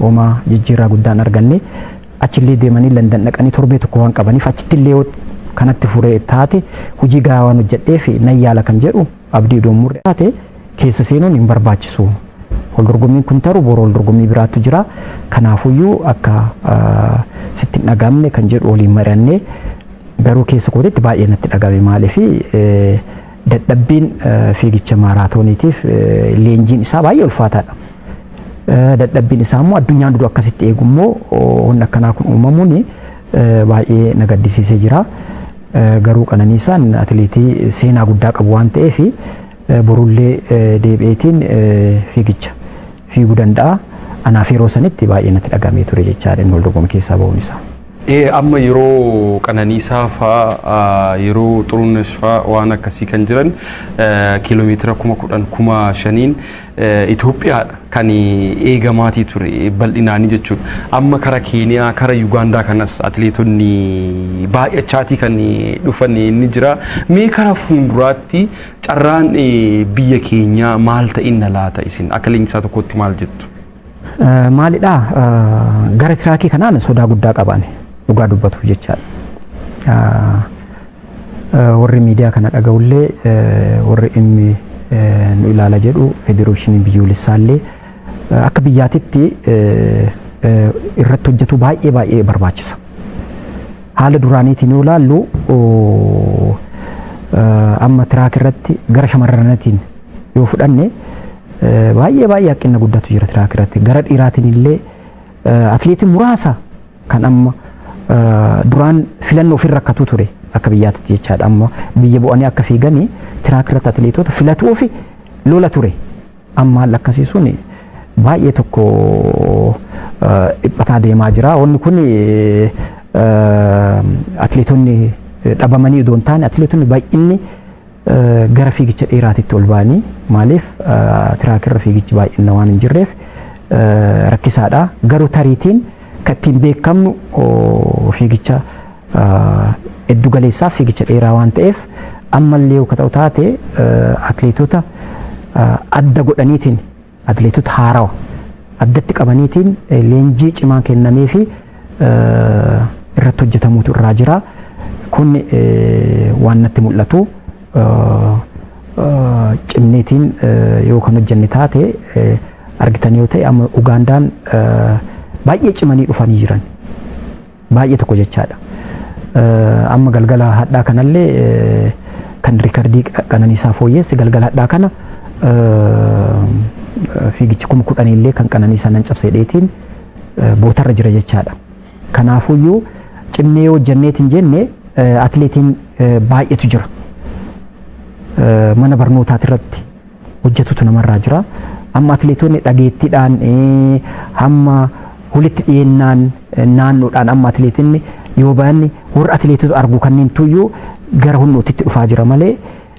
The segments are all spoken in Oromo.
Homaa jijjiirraa guddaan arganne. Achillee deemanii Landan dhaqanii torbee tokko waan qabaniif, achitti illee kanatti furee taate hojii gahaa waan hojjedheef nan yaala kan jedhu abdii doomurre taate keessa seenuun hin barbaachisu. Wal dorgommiin kun taru boru wal dorgommii biraatu jira. Kanaafuyyuu akka sitti hin dhagaamne kan jedhu waliin mari'annee, garuu keessa kootitti baay'ee natti dhagame. Maaliif, dadhabbiin fiigicha maaraatooniitiif leenjiin isaa baay'ee ulfaataadha. Dadhabbiin isaa immoo addunyaan dura akkasitti eegu immoo wanni akkanaa kun uumamuun baay'ee na gaddisiisee jira. Garuu Qananiisaan atileetii seenaa guddaa qabu waan ta'eef borullee deebi'eetiin fiigicha fiiguu danda'a. Anaaf yeroo sanitti baay'ee natti dhagamee ture jechaadha inni wal dorgommii keessaa ba'uun isaa. Amma yeroo Qananiisaa fa'aa, yeroo Xurunesh fa'aa, waan akkasii kan jiran kiiloomeetira 10,000, 5,000n Itoophiyaadha kan eegamaatii ture bal'inaanii jechuudha. Amma kara Keeniyaa, kara Yugaandaa kanas atileetonni baay'achaatii kan dhufan ni jira. Mee kara fuulduraatti carraan biyya keenyaa maal ta'inna laata, isin akka leenjisaa tokkotti maal jettu? Maalidhaa, gara tiraakii kanaan sodaa guddaa qaban dhugaa dubbatuuf jechaadha. Warri miidiyaa kana dhaga'ullee, warri dhimmi nu ilaala jedhu, federeeshinii biyyoolessaallee akka biyyaatitti irratti hojjetu baay'ee baay'ee barbaachisa. Haala duraaniitiin yoo ilaallu, amma track irratti gara shamarraniitiin yoo fudhanne baay'ee baay'ee hanqina guddatu jira track irratti. Gara dhiiraatiin illee atileetiin muraasa kan amma duraan filannoo ofirra rakkatu ture akka biyyaatti jechaadha. Amma biyya bu'anii akka fiiganii track irratti atileetota filatuu fi lola ture. Amma haalli akkasii sun baay'ee tokko dhiphataa deemaa jira. Wanni kun atileetonni dhabamanii odoo hin taane, atileetonni baay'inni gara fiigicha dheeraatitti ol ba'anii, maaliif, track irra fiigichi baay'ina waan hin jirreef rakkisaadha. Garuu tariitiin kan ittiin beekamnu fiigicha iddu galeessaaf fiigicha dheeraa waan ta'eef, ammallee yoo ta'u taate atileetota adda godhaniitiin, atileetota haarawa addatti qabaniitiin leenjii cimaa kennamee fi irratti hojjetamuutu irraa jira. Kun waan natti mul'atu, cimneetiin yoo kan hojjenne taate, argitan yoo ta'e, amma Ugaandaan baay'ee cimanii dhufanii jiran baay'ee tokko jechaadha. Amma galgala hadhaa kanallee kan riikardii Qananiisaa fooyyesse, galgala hadhaa kana fiigicha 10,000 illee kan Qananiisaa nan cabseedheetiin bootarra jira jechaadha. Kanaafuyyuu cimnee yoo hojjenneetiin jenne atileetiin baay'eetu jira. Mana barnootaati irratti hojjetutu namarraa jira. Amma atileetonni dhageettiidhaan, hamma walitti dhiyeennaan naannoodhaan, amma atileetonni yoo baanni warra atileetota argu kanneen tuyyuu gara humnootitti dhufaa jira malee,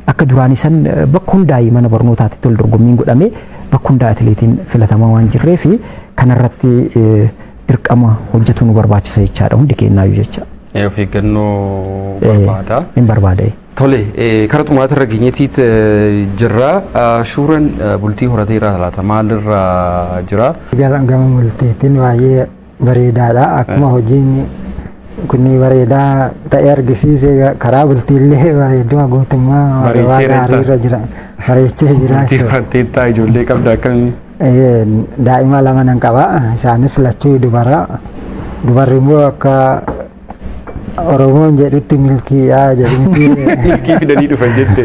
akka duraanii san bakka hundaa'ii mana barnootaatti wal dorgommiin godhame bakka hundaa atileetiin filatamaa waan jirree fi kanarratti dirqama hojjetu nu barbaachisa jechaadha, hundi kennaayyuu jecha. Of eeggannoo barbaada. Hin barbaada. Tole, kara xumuraatirra geenyeetiit jirra. Shuuran bultii horateera laata, maalirra jira? Gama bultiitiin baay'ee bareedaadha. Akkuma hojiin kunni bareedaa ta'e argisiise, karaa bultiillee bareeduma guutummaa waan gaariirra jira. Bareechee jira. Bultii horatteettaa, ijoollee qabda, akkamii? Daa'ima lama nan qaba. Isaanis lachuu dubara. Dubarri immoo akka Oromoon jedhutti milkiidha jedhu. Milkii fidanii dhufan jette.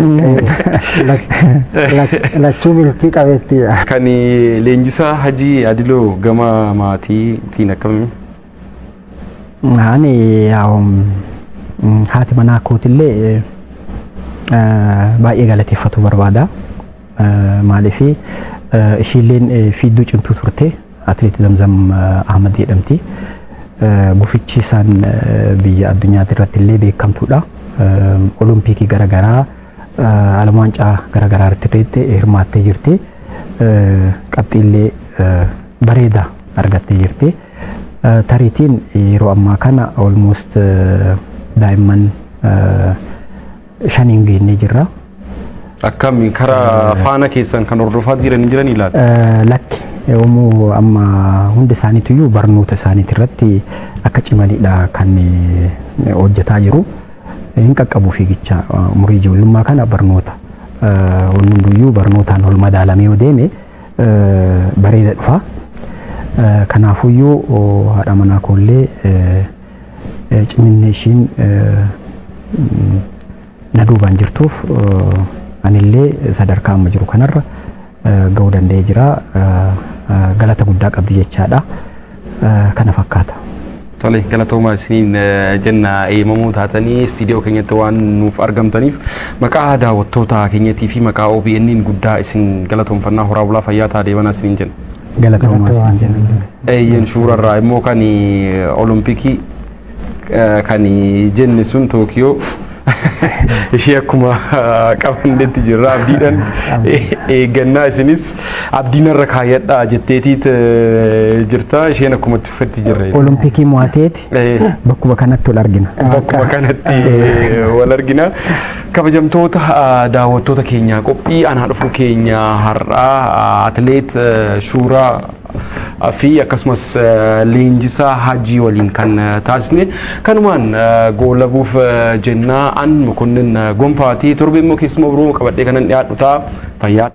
Lachuu milkii qabeettiidha. Kan leenjisaa Hajii Adiloo gama maatiitiin akkamii? Ani haati manaa kootillee baay'ee galateeffatu barbaada. Maaliif, ishiilleen fiidduu cimtuu turte, atileet Zamzam Ahmad jedhamti. Gufichi isaan biyya addunyaati irratti illee beekamtuudha. Olompikii garaagaraa, alam waancaa garaagaraa irratti hirmaattee jirti. Qabxiillee bareedaa argattee jirti. Tariitiin yeroo ammaa kana almost daa'imman shaniin geennee jirra. Akkami, karaa faana keessan kan hordofaa jiran hin jiran ilaala? Lakki. Yoomuu amma hundi isaaniitiyyuu barnoota isaaniitii irratti akka cimanidha kan hojjetaa jiru. Hin qaqqabu fiigicha umurii ijoollummaa kana barnoota. Wanni hunduyyuu barnootaan ol madaalamee yoo deeme bareeda dhufa. Kanaafuyyuu haadha manaa koollee ciminni ishiin na duubaan jirtuuf anillee sadarkaa amma jiru kanarra ga'uu danda'ee jira. Galata guddaa qabdi jechaadha. Kana fakkaata. Tole, galatoomaa isiniin jenna. Eemamoo taatanii istiidiyoo keenyatti waan nuuf argamtaniif maqaa daawwattoota keenyatii fi maqaa OBN'n guddaa isin galatoomfannaa. Horaa bulaa, fayyaa ta'a, deebanaa isiniin jenna. Galatoomaa isiniin jenna. Eeyyen, suurarraa immoo kan Olompikii kan jenne sun Tookiyoo ishee akkuma qabannetti jirra, abdiidhaan eeggannaa. Isinis abdiin irra kaayyadhaa jetteetiit jirta, isheen akkuma itti uffatti jirra. Olompikii mo'ateeti bakkuma kanatti wal argina. Bakkuma kanatti wal argina. Kabajamtoota daawwattoota keenya, qophii anaa dhufu keenya har'aa atileet Shuuraa fi akkasumas leenjisaa Hajii waliin kan taasisne kanumaan goolabuuf jennaa. An Mokonnin Gonfaatii, torbe immoo keessumaa biroo qabadhee kanan dhiyaadhu ta'a. Fayyaa.